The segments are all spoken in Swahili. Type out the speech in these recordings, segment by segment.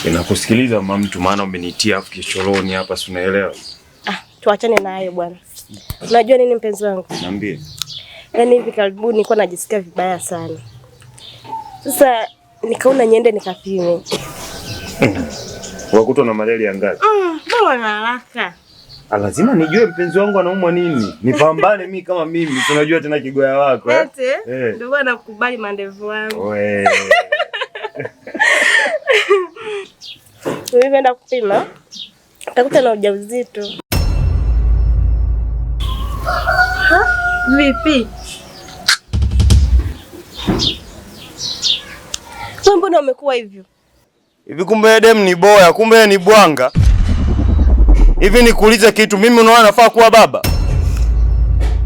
Ninakusikiliza mama mtu, maana umenitia afu kicholoni hapa, si unaelewa? Ah, tuachane na hayo bwana. Unajua nini mpenzi wangu? Niambie. Yaani hivi karibuni nilikuwa najisikia vibaya sana. Sasa nikaona niende nikapime. Wakutwa na malaria ngapi? Bora na haraka. Lazima nijue mpenzi wangu anaumwa nini. Nipambane mimi kama mimi, si unajua tena kigoya wako eh? Ete, ndio bwana nakukubali mandevu wangu. Wewe. Nilivyoenda kupima, utakuta na ujauzito. Ha? Vipi? Wewe mbona umekuwa hivyo? Hivi kumbe dem ni boya, kumbe ni bwanga. Hivi nikuulize kitu, mimi unaona nafaa kuwa baba?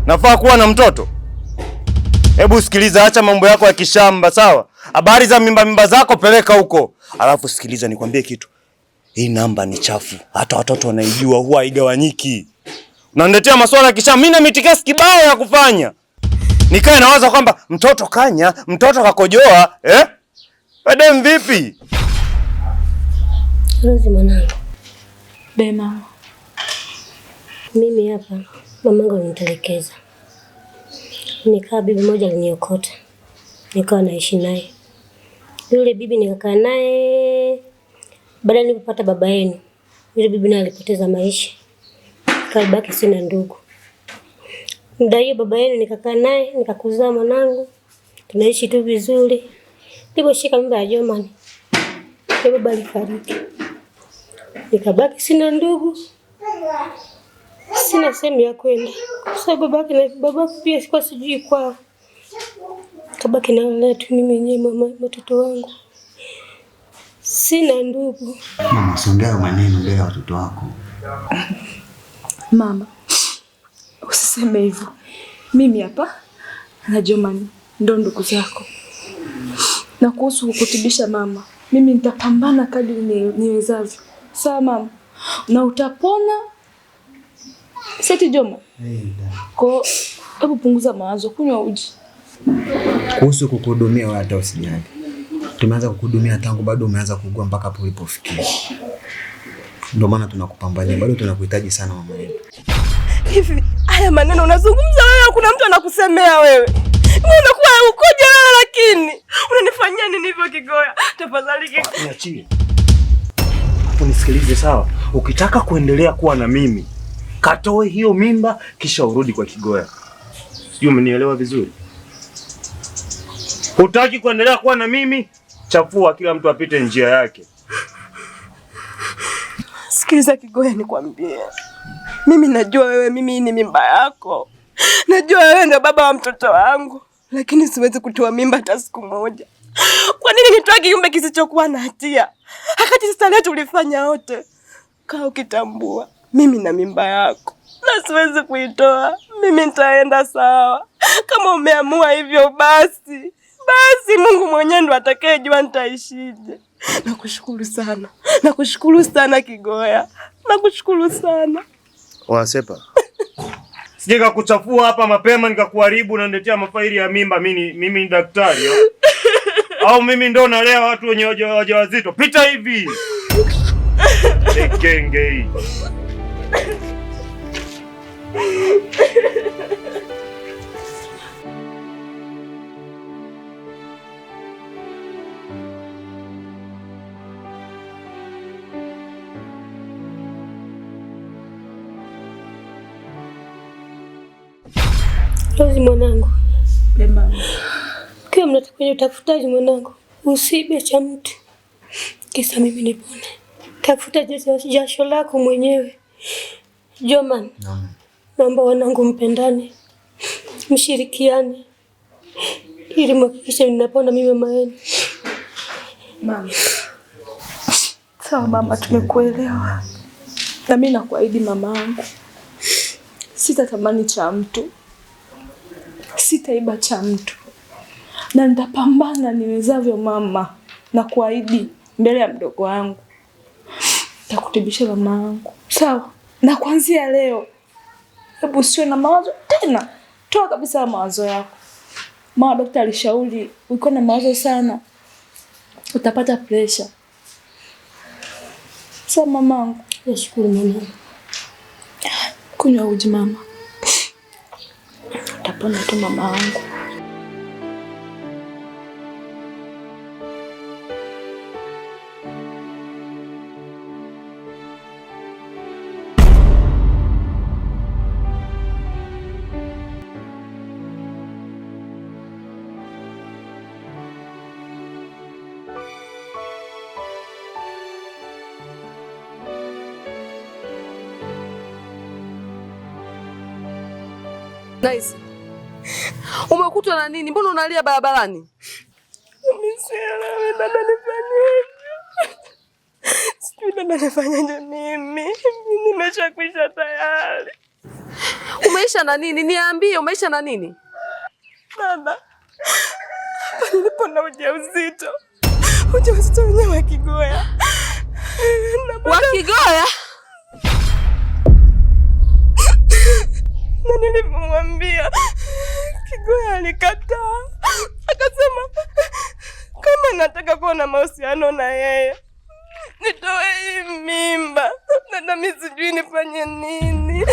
Nafaa kuwa na mtoto? Hebu sikiliza, acha mambo yako ya kishamba, sawa? Habari za mimba mimba zako peleka huko. Alafu sikiliza nikwambie kitu. Hii namba ni chafu. Hata watoto wanaijua, huwa haigawanyiki. Unaniletea maswala ya kishamba, mimi na mitikasi kibao ya kufanya. Nikae nawaza kwamba mtoto kanya, mtoto kakojoa, eh? Dem vipi? Rozi mwanangu. Be mama. Mimi hapa mamangu alinitelekeza. Nikaa bibi moja aliniokota. Nikawa naishi naye. Yule bibi nikakaa naye. Baadaye nilipopata baba yenu, yule bibi naye alipoteza maisha. Nikabaki sina ndugu. Muda hiyo baba yenu nikakaa naye, nikakuzaa mwanangu. Tunaishi tu vizuri. Niliposhika mimba ya Joman, yule baba alifariki. Nikabaki sina ndugu. Sina sehemu ya kwenda. Kwa sababu babake na babake pia sikuwa sijui kwao. Kabaki na tu mimi mwenyewe mama watoto wangu. Sina ndugu. Mama, usiongee maneno mbele ya watoto wako. Mama, usiseme hivyo. Mimi hapa na Joman ndo ndugu zako. Na kuhusu kukutibisha mama, mimi nitapambana kadri niwezavyo. Sawa mama? Na utapona. Seti Joma. Kwa hebu punguza mawazo, kunywa uji. Kuhusu kukuhudumia wala hata usijali. Tumeanza kukuhudumia tangu bado umeanza kuugua mpaka hapo ulipofikia. Ndio maana tunakupambania, bado tunakuhitaji sana mama yetu. Hivi haya maneno unazungumza wewe, kuna mtu anakusemea wewe? Wewe unakuwa ukoje wewe, lakini unanifanyia nini hivyo Kigoya? Tafadhali Kigoya. Niachie. Hapo nisikilize sawa. Ukitaka kuendelea kuwa na mimi, katoe hiyo mimba kisha urudi kwa Kigoya. Sijui umenielewa vizuri. Hutaki kuendelea kuwa na mimi? Chafua, kila mtu apite njia yake. Sikiliza Kigoya, nikwambie. Mimi najua wewe, mimi ni mimba yako. Najua wewe ndio baba wa mtoto wangu, lakini siwezi kutoa mimba hata siku moja. Kwa nini nitoe kiumbe kisichokuwa na hatia? Wakati sasa leo tulifanya wote. Kaa ukitambua mimi na mimba yako na siwezi kuitoa. Mimi nitaenda sawa. Kama umeamua hivyo basi, basi Mungu mwenyewe ndo atakayejua nitaishije. Nakushukuru sana. Nakushukuru sana Kigoya. Nakushukuru sana. Wasepa. Sije kukuchafua hapa mapema nikakuharibu na niletea mafaili ya mimba. Mimi ni daktari au mimi ndo nalea watu wenye wajawazito? Pita hivi. Kenge hii. Rozi mwanangu. Kila mnatakuja utafutaji mwanangu, usibe cha mtu kisa mimi nipone. Tafuta jasho lako mwenyewe. Joman, naomba wanangu mpendane, mshirikiane ili mhakikishe ninapona mimi mama yenu. Mama. Sawa mama, tumekuelewa. Na mimi nakuahidi mama yangu, sitatamani cha mtu, sitaiba cha mtu, na nitapambana niwezavyo mama, na kuahidi mbele ya mdogo wangu nitakutibisha mama yangu. Sawa? Na kuanzia leo hebu usiwe na mawazo tena, toa kabisa mawazo yako. Mama daktari alishauri ukiwa na mawazo sana utapata pressure. Sawa mamangu. Nashukuru mwanangu. Kunywa uji mama. Utapona tu mama wangu. Nice. Umekutwa na nini? Mbona unalia barabarani? Mimi sielewi dada, nifanyeje? Sijui dada nifanyeje mimi. Mimi nimeshakwisha tayari. Umeisha na nini? Niambie, umeisha na nini? Dada, hapa nilipo na ujauzito. Ujauzito wenyewe wa Kigoya. Wa Kigoya? Na nilipomwambia Kigoya alikataa, akasema kama nataka kuwa na mahusiano na yeye nitoe hii mimba. Dada, mimi sijui nifanye nini.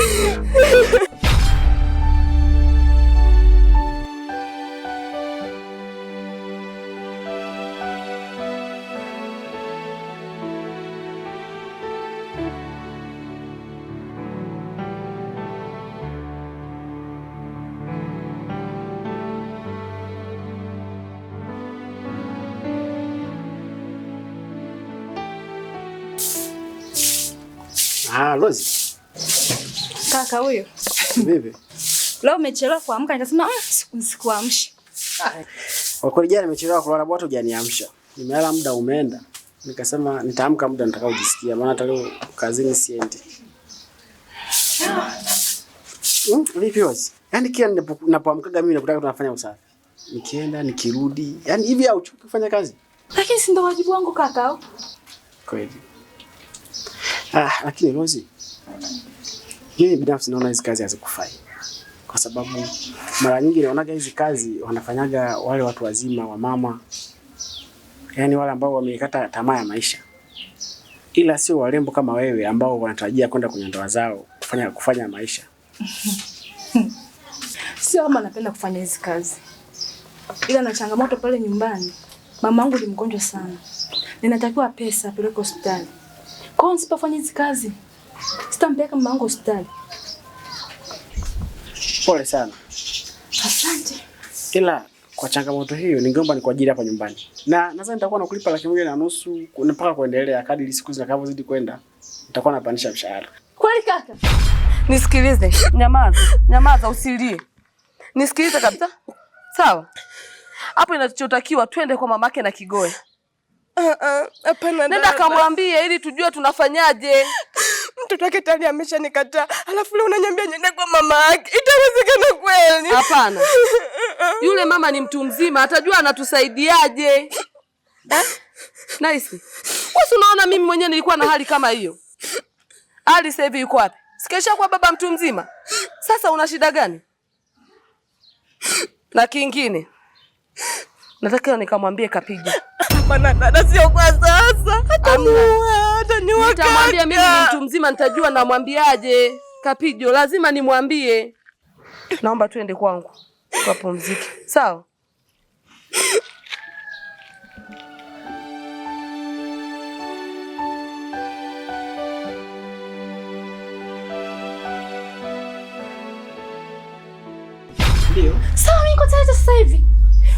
Ah, Lozi. Kaka huyo. Vipi? Leo umechelewa kuamka, nikasema sikuamshi. Kwa kweli jana nimechelewa kulala, bwana hujaniamsha. Nimelala muda umeenda. Nikasema nitaamka muda nitakaojisikia, maana hata leo kazini siendi. Vipi Lozi? Yaani kila ninapoamkaga mimi nakutaka tunafanya usafi. Nikienda, nikirudi, yaani hivi hauchoki kufanya kazi? Lakini si ndo wajibu wangu kaka au? Kweli. Ah, lakini Rozi, mimi binafsi naona hizi kazi hazikufai. Kwa sababu mara nyingi naonaga hizi kazi wanafanyaga wale watu wazima, wa mama, yaani wale ambao wamekata tamaa ya maisha. Ila sio warembo kama wewe ambao wanatarajia kwenda kwenye ndoa zao kufanya maisha. Sio kama napenda kufanya hizi kazi. Ila na changamoto pale nyumbani. Mamangu ni mgonjwa sana. Ninatakiwa pesa apeleke hospitali. Kwa hiyo nisipofanya hizi kazi sitampeleka mamangu hospitali. Pole sana. Asante. Ila kwa changamoto hiyo ningeomba nikuajiri hapa nyumbani. Na nadhani nitakuwa nakulipa 1.5 mpaka kuendelea, kadri siku zitakavyozidi kwenda nitakuwa napandisha mshahara. Kweli kaka? Nisikilize, nyamaza. Nyamaza usilie. Nisikilize kabisa. Sawa? Hapo inachotakiwa twende kwa mamake na Kigoya. Hapana. Nenda kamwambie ili tujue tunafanyaje. Mtoto wake tayari ameshanikataa. Alafu leo unaniambia niende kwa mama yake. Itawezekana kweli? Hapana. Yule mama ni mtu mzima, atajua anatusaidiaje. Eh? Nice. Wewe unaona mimi mwenyewe nilikuwa na hali kama hiyo. Ali sasa hivi yuko wapi? Sikesha kwa baba mtu mzima. Sasa una shida gani? Na kingine, nataka nikamwambie Kapija. Hapana dada, sio kwa sasa. Hataniua. Nitamwambia mimi ni mtu mzima, nitajua namwambiaje. Kapijo lazima nimwambie. Naomba tuende kwangu tukapumzike. Sawa? Ndio. Sawa, mimi niko tayari sasa hivi.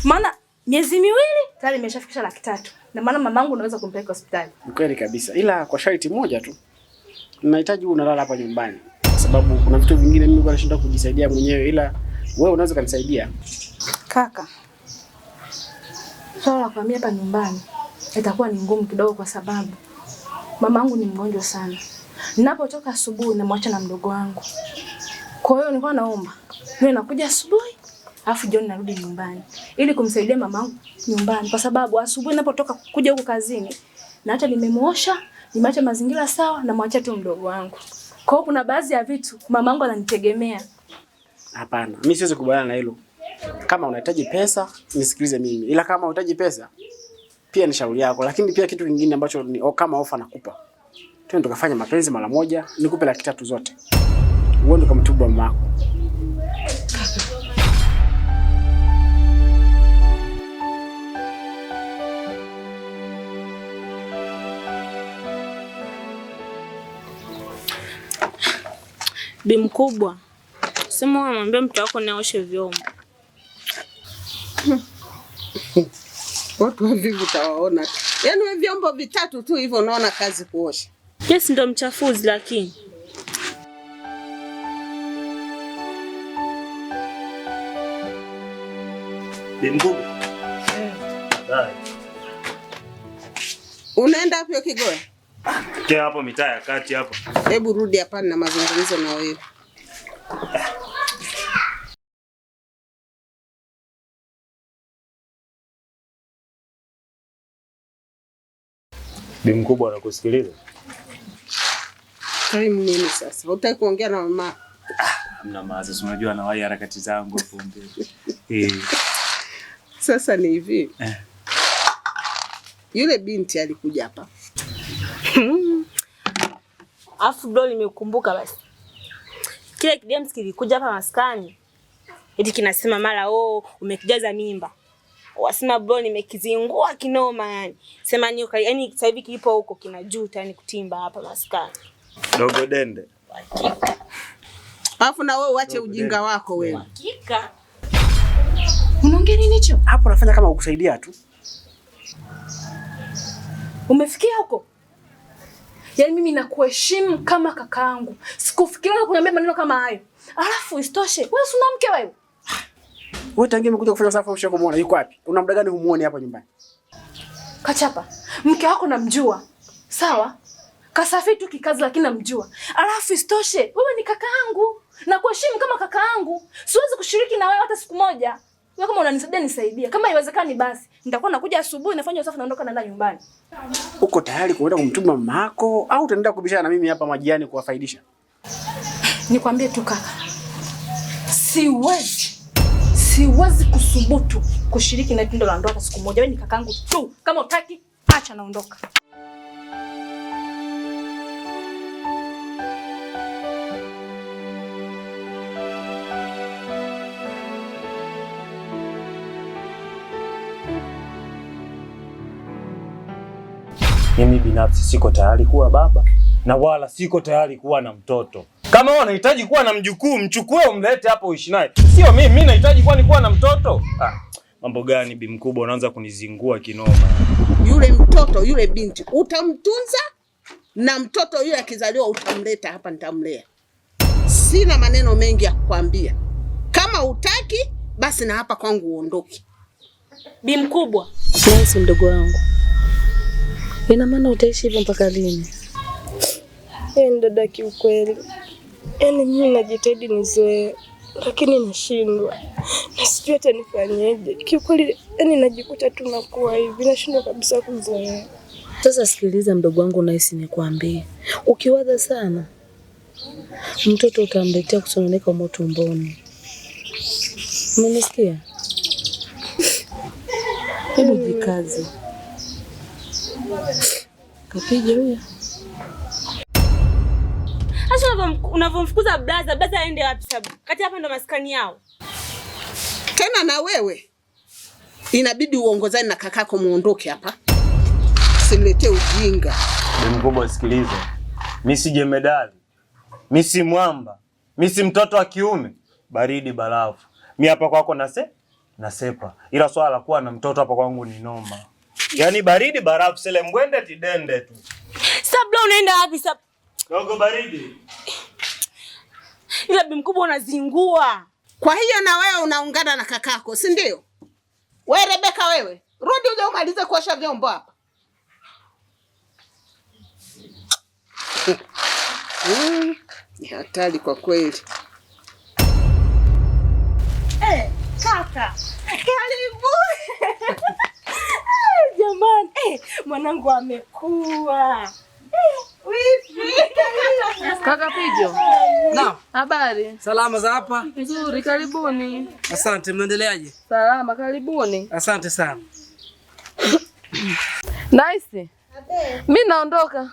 Maana miezi miwili tayari nimeshafikisha 300,000. Na maana mamangu unaweza kumpeleka hospitali. Ni kweli kabisa. Ila kwa sharti moja tu. Ninahitaji wewe unalala hapa nyumbani. Kwa sababu kuna vitu vingine mimi kwa nashinda kujisaidia mwenyewe, ila wewe unaweza kunisaidia. Kaka, swala la kuhamia hapa nyumbani itakuwa ni ngumu kidogo kwa sababu mamangu ni mgonjwa sana. Ninapotoka asubuhi namwacha na mdogo wangu. Kwa hiyo nilikuwa naomba niwe nakuja asubuhi alafu jioni narudi nyumbani ili kumsaidia mamangu nyumbani, kwa sababu asubuhi ninapotoka kuja huku kazini na hata nimemuosha, nimeacha mazingira sawa na mwacha tu mdogo wangu. Kwa hiyo kuna baadhi ya vitu mamangu ananitegemea. Hapana, mimi siwezi kubaliana na hilo. Kama unahitaji pesa, nisikilize mimi. Ila kama unahitaji pesa, pia ni shauri yako. Lakini pia kitu kingine ambacho ni kama ofa nakupa. Twende tukafanya mapenzi mara moja, nikupe 300,000 zote. Uende ukamtibu mama yako. Bi mkubwa, sema unamwambia mtu wako naoshe vyombo. Watu wavivu utawaona. Yaani wewe vyombo vitatu tu hivyo unaona kazi kuosha. Yes, ndo mchafuzi lakini. Bi mkubwa. Bye. Unaenda wapi Kigoya? Kia hapo mitaa ya kati hapo. Hebu rudi hapa na mazungumzo na wewe. Bi mkubwa anakusikiliza. Time nini sasa? Hutaki kuongea na mama? Hamna maana, unajua nawahi harakati zangu hapo mbele. Sasa ni hivi. Yule binti alikuja hapa. Afu bro nimekumbuka basi. Kile kidem kilikuja hapa maskani. Eti kinasema mara umekijaza mimba. Wasema bro nimekizingua kinoma yani. Sema ni yani sasa hivi kilipo huko kinajuta yani kutimba hapa maskani. Dogo dende. Alafu na wewe uache ujinga wako wewe. Hakika. Unaongea nini hicho? Hapo nafanya kama kukusaidia tu. Umefikia huko? Yaani mimi nakuheshimu kama kakaangu. Sikufikiria kuniambia maneno kama hayo. Alafu isitoshe, wewe si una mke wewe? Wewe tangia umekuja kufanya usafi ushaje kumuona yuko wapi? Una muda gani humuoni hapa nyumbani? Kachapa, mke wako namjua. Sawa? Kasafiri tu kikazi lakini namjua. Alafu isitoshe, wewe ni kakaangu. Nakuheshimu kama kakaangu. Siwezi kushiriki na wewe hata siku moja. Wewe kama unanisaidia nisaidie. Kama haiwezekani basi nitakuwa nakuja asubuhi nafanya usafi naondoka naenda nyumbani. Uko tayari kuenda kumtuma mama yako au utaendelea kubishana na mimi hapa majiani kuwafaidisha? Nikwambie tu kaka. Siwezi kusubutu kushiriki na tendo la ndoa siku moja. Wewe ni kakaangu tu. Kama hutaki acha naondoka. Mimi binafsi siko tayari kuwa baba na wala siko tayari kuwa na mtoto. Kama wewe unahitaji kuwa na mjukuu, mchukue umlete hapo uishi naye. Sio mimi, mimi nahitaji kwani kuwa na mtoto. Mambo gani bi mkubwa unaanza kunizingua kinoma. Yule mtoto, yule binti utamtunza na mtoto yule akizaliwa utamleta hapa nitamlea. Sina maneno mengi ya kukwambia. Kama hutaki basi na hapa kwangu uondoke. Bi mkubwa. Nice mdogo wangu. Ina maana utaishi hivyo mpaka lini? Yaani dada kiukweli. Yaani mimi najitahidi nizoee lakini nashindwa. Na sijui hata nifanyeje. Kiukweli yaani najikuta tu nakuwa hivi, nashindwa kabisa kuzoea. Sasa sikiliza mdogo wangu, nahisi nikwambie. Ukiwaza sana mtoto utamletea kusononeka moto tumboni. Umenisikia? Hebu jikaze. Kapige huyo. Sasa unavomfukuza blaza, blaza aende wapi sababu? Kati hapa ndo maskani yao. Tena na wewe inabidi uongozane na kakako muondoke hapa. Usimletee ujinga. Bi mkubwa sikiliza. Mimi si jemedali. Mimi si mwamba. Mimi si mtoto wa kiume. Baridi barafu. Mimi hapa kwako nasepa. Ila swala la kuwa na mtoto hapa kwangu ni noma. Yaani baridi barafu sele mbwende tidende tu. Sabla unaenda wapi sab? Dogo baridi. Ila bi mkubwa unazingua. Kwa hiyo na wewe unaungana na kakako, si ndio? Wewe Rebeka wewe, rudi uje umalize kuosha vyombo hapa. Ni hatari kwa kweli. Kaka, karibu. Jamani, mwanangu amekua. Kaka Pijo. Naam. Habari? Salama za hapa? Nzuri, karibuni. Asante, mnaendeleaje? Salama, karibuni. Asante sana. Nice. Mimi naondoka.